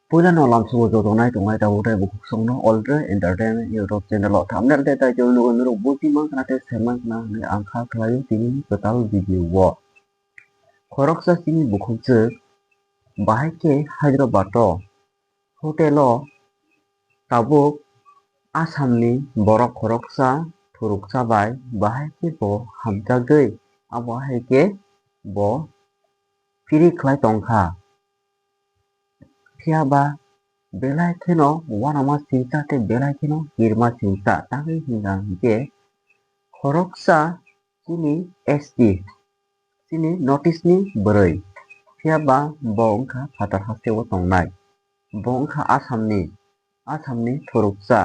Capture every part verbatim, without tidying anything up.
Puila no lamsugo joto nai tongnai tabuk tei bukhuk songno Alter Entertainment YouTube channel o thumbnail tei title nugo norok buji mankha tei sai mankha hinwi ang kha khlaio tini kwtal video o. Khoroksa chini bukhukjwk bahai khe Hyderabad o hotel o tabuk Assam ni borok khoroksa thuruksa bai bahai khe bo hamjagwi abo hai khe bo phiri khlai tongkha. Phiya ba belai kheno uanama singcha tei belai kheno kirima singcha tangwi hwnka hinkhe khoroksa chini S T, chini North East ni bwrwi. Phiya ba bo wngkha phatar haste o tongnai. Bo wngkha Assam ni, Assam ni thuruksa.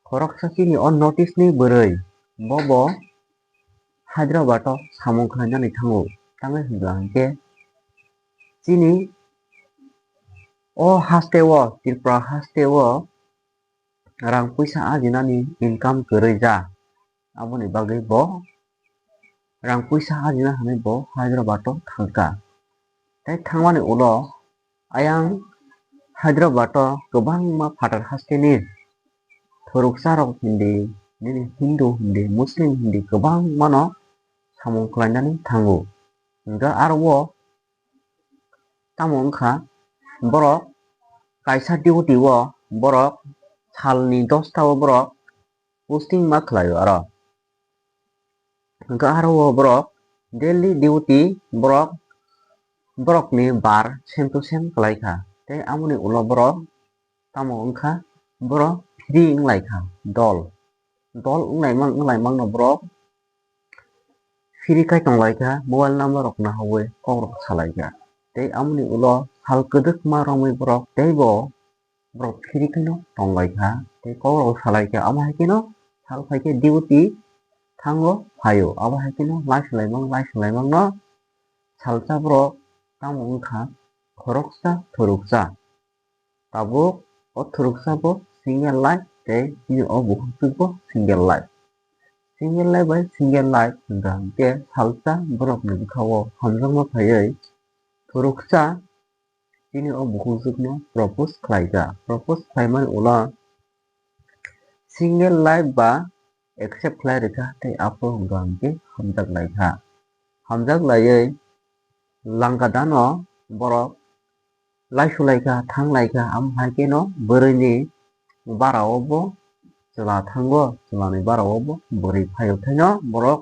Khoroksa chini o North East ni bwrwi. Bo bo Hyderabad o samung khlainani thango. Tangwi hwnka hinkhe chini o haste o, Tripura haste o rang puisa ajinani income kwrwi ja. Aboni bagwi bo rang puisa ajina hinwi bo Hyderabad o thangkha. Tei thangmani ulo ayang Hyderabad o kwbangma phatar hasteni thuruksa rok hindi, nini Hindu hindi, Muslim hindi kwbangmano samung khlainani thango. Hwnkhe aro o tamo wngkha borok kaisa duty o borok salni dosta o borok posting ma khlaio aro. Hwnkhe aro o borok daily duty borok, borokni bar sem to sem khlaikha. Tei amoni ulo borok tamo wngkha, borok free wnglaikha dol. Dol wnglaimang, wnglaimangno borok phiri khai tonglaikha, mobile number rok nahaui kokrok salaikha. Tei amoni ulo sal kwdwkma romwi borok teibo borok phiri khaino tonglaikha, tei kokrok salaikha. Amo hai kheno sal phaikhe duty thango phaio. Abo hai kheno lai swlaimang, lai swlaimangno salsa borok tamo wngkha khoroksa thuruksa. Tabuk o thuruksa bo single life tei chini o bukhukjwk bo single life. Single life bai single life hwnkha hinkhe salsa borokni bwkhao hamjakma phaiwi thuruksa chini o bukhukjwkno propose khlaikha. Propose khlaimani ulo single life ba accept khlai rwkha tei aphuru hwnkha hinkhe hamjak laikha. Hamjak laiwi langka dano borok laisu laikha, thang laikha, amo hai kheno bwrwini bara o bo chwla thango, chwlani bara o bo bwrwi phaio thaino borok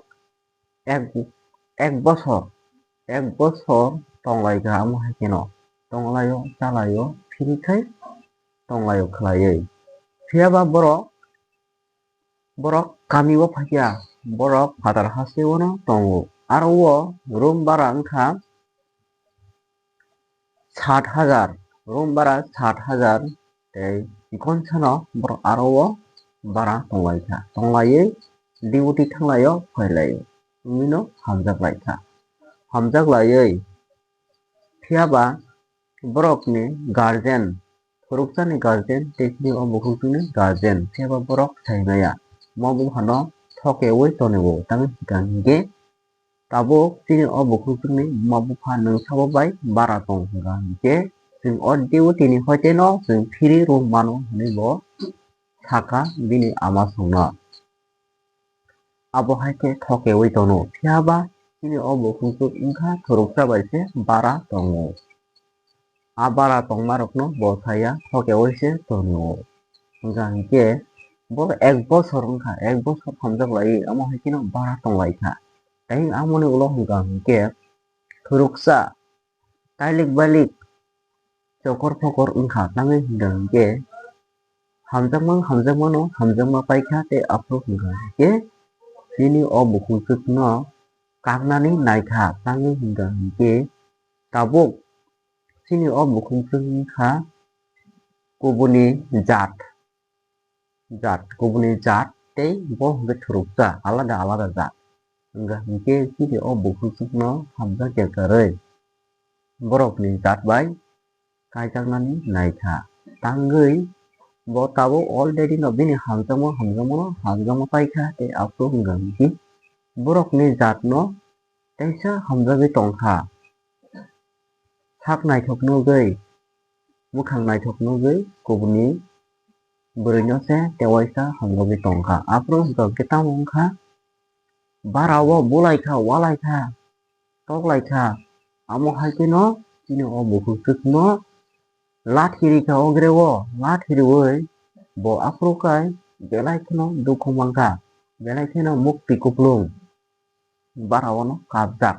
ek, ek bosor, ek bosor tong laikha, amo hai kheno tong laio, cha laio, phiri khai tong laio khlaiwi. Phiya ba borok, borok kami o phaikha, borok phatar haste o no tongo. Aro o room bara wngkha sat hajar, room bara sat hajar, tei chikon sano borok aro o bara tong laikha. Tong laiwi duty thang laio, phai laio. Wngwi no hamjak laikha. Hamjak laiwi phiya ba borokni guardian, khoroksani guardian tei chini o bukhukjwkni guardian, phiya ba borok sai maya. Mo buphano thokeui tonwi o, tamni hwnkha hinkhe tabuk chini o bukhukjwkni buma bupha nwng sabo bai bara tong hwnkha hinkhe chwng o duty ni hoite no chwng phiri room mano hinwi bo sakha bini ama songno. Abo hai khe thokeui tono, phiya ba chini o bukhukjwk wngkha khoroksa bai se bara tongo. A bara tongma rokno bo saya thokeui se tongo. Hwnkha hinkhe bo ek bosor wngkha, ek bosor hamjak laiwi, omo hai kheno bara tong laikha. Tei amoni ulo hwnkha hinkhe khoroksa tailik bailik chokor phokor wngkha, tamni hwnkha hinkhe hamjakma, hamjakmano hamjakma paikha tei aphuru hwnkha hinkhe chini o bukhukjwkno kaknani naikha, tamni hwnkha hinkhe tabuk chini o bukhukjwk wngkha kubuni jat. Jat, kubuni jat tei bo hwnkhe khoroksa alada alada jat. Hwnkha hinkhe chini o bukhukjwkno hamjakya kwrwi borokni jat bai kaijaknani naikha. Tangwi bo tabuk already no bini hamjakma, hamjakmano hamjakma paikha tei aphuru hwnkha hinkhe borokni jatno teisa hamjagwi tongkha. Sak naithok nugwi mwkhang naithok nugwi kubuni bwrwino se tewaisa hamjagwi tongkha. Aphuru hwnkha hwnkhe tamo wngkha, bara o bulaikha, walaikha, toklaikha, amo hai kheno chini o bukhuk swkno lathi rikha o greo, lathi riwi bo aphuru kai belai kheno dukhu mankha, belai kheno mukti kuplung bara ono kapjak.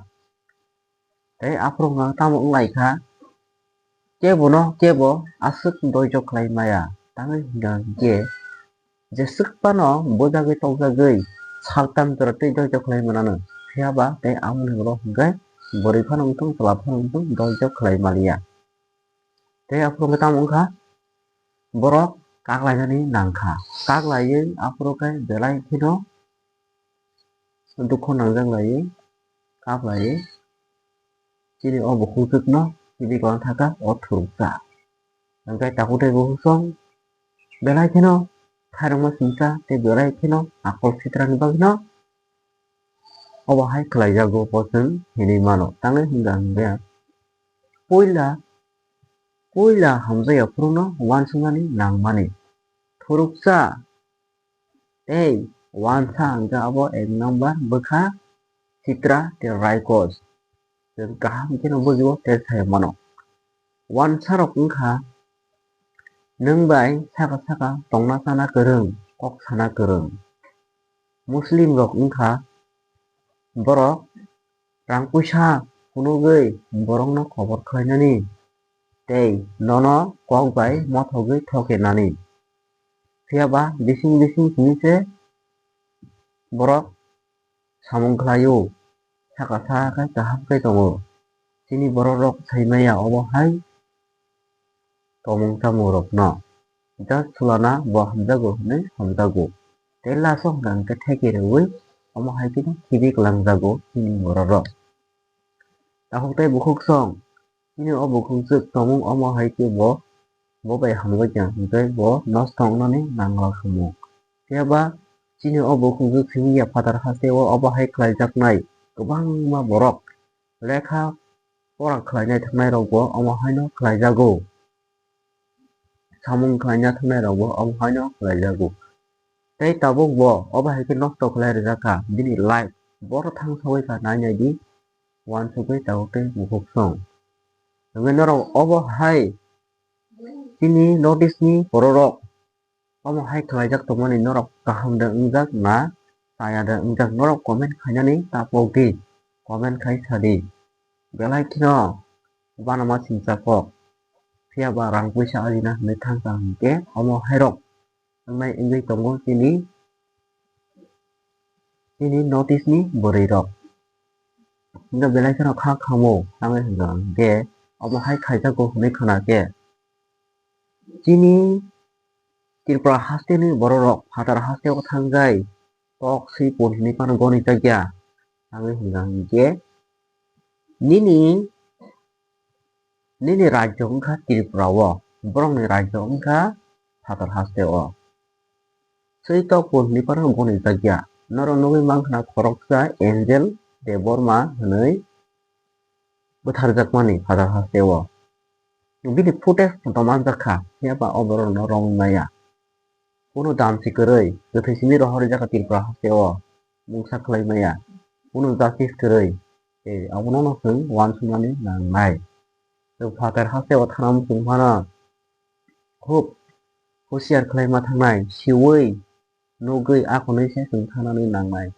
Tei aphuru wngkha tamo wnglaikha, kebono kebo aswk doijo khlai maya, tangwi hwnkha hwnkhe jeswk phano bujagwi tokjagwi saltam jora tei doijo khlai manano, phiya ba tei amoni ulo hwnkhe bwrwi phano wngthung, chwla phano wngthung, doijo khlai maliya. Tei aphuru wngkha tamo wngkha, borok kaklainani nangkha, kaklaiwi aphuru khe belai kheno dukhu nangjak laiwi, kap laiwi, chini o bukhuk swkno kibi kwlwng thaka o thuruksa. Hwnkhe takhuk tei bukhuk song belai kheno khairokma singcha tei belai kheno akol sitrani bagwino obo hai khlaijago bo chwng hinwi mano. Tangwi hwnkha hwnkhe puila, puila hamjakya phurukno uansuknani nangmani. Thuruksa tei uansa hwnkhe abo ek number bwkha sitra tei raikos. Chwng kaham kheno bujio tei sai mano. Uansarok wngkha nwng bai saka saka tongna chana kwrwng, kok sana kwrwng. Muslim rok wngkha borok rang puisa phunugwi borokno khobor khlainani tei nono kok bai mothogwi thokenani. Phiya ba bising bising simi se borok samung khlaio, saka saka khe kaham khe tongo. Chini borok rok sai maya obo hai tongmung chamung rokno just sulana bo hamjago hinwi hamjago. Tei last o hwnkha hwnkhe theke rwui omo hai kheno khibi kwlangjago chini borok rok. Takhuk tei bukhuk song, chini o bukhuk swk tongmung omo hai khe bo, bo bai hamjakya hwnkhe bo nosto wngnani nangla khamu. Phiya ba chini o bukhuk swk simi ya phatar hasteo obo hai khlaijaknai kwbangma borok lekha pora khlainai thangnai rokbo omo haino khlaijago. Samung khlaina thangnai rokbo omo haino khlaijago. Tei tabuk bo obo hai khe nosto khlai rijak kha bini life. Bohrok thang saui kha nai nai di uansugwi tabuk tei bukhuk song. Hwnkhe norok obo hai chini North East ni borok rok omo hai khlaijak tongmani norok kaham de wngjak na chaya de wngjak, norok comment khainani ta pok di, comment khai sa di. Belai kheno uanama singcha kok, phiya ba rang puisa ajina hinwi thangkha hwnkhe omo hairok wngnai wngwi tongo chini, chini North East ni bwrwi rok. Hwnkhe belai kheno kha khamo tangwi hwnkha hwnkhe omo hai khaijago hinwi khna khe chini Tripura haste ni borok rok phatar haste o thangjai kok swi pon hinwi phano goni jakya. Tangwi hwnkha hwnkhe nini, nini rajyo wngkha Tripura o, borokni rajyo wngkha phatar haste o. Swi tok pon hinwi phano goni jakya. Norok nugwi mankha khoroksa Angel Debbarma hinwi bwtharjakmani phatar haste o. Bini footage photo manjak kha, phiya ba o borok no romwi maya. Kunu dam si kwrwi, kwthwi simi rohor rijak kha Tripura haste o, mungsa khlai maya. Kunu justice kwrwi, tei abono no chwng uansuknani nangnai. Chwng phatar haste o thana muchung phano khub husiar khlai ma thangnai, siwi nugwi akhonwi se chwng thanani nangnai.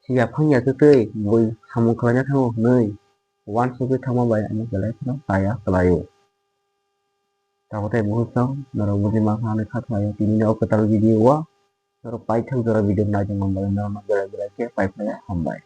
Siya phangya kwtwi bui samung khlaina thango hwnwi uansugwi thangma bai ano belai kheno chaya kwlaio. Tabuk tei bukhuk song norok bujima kha hinwi kha khlaio tini o kwtal video o. Norok paithak jora video naitongma bai norokno belai belai khe paiphaio, hambai.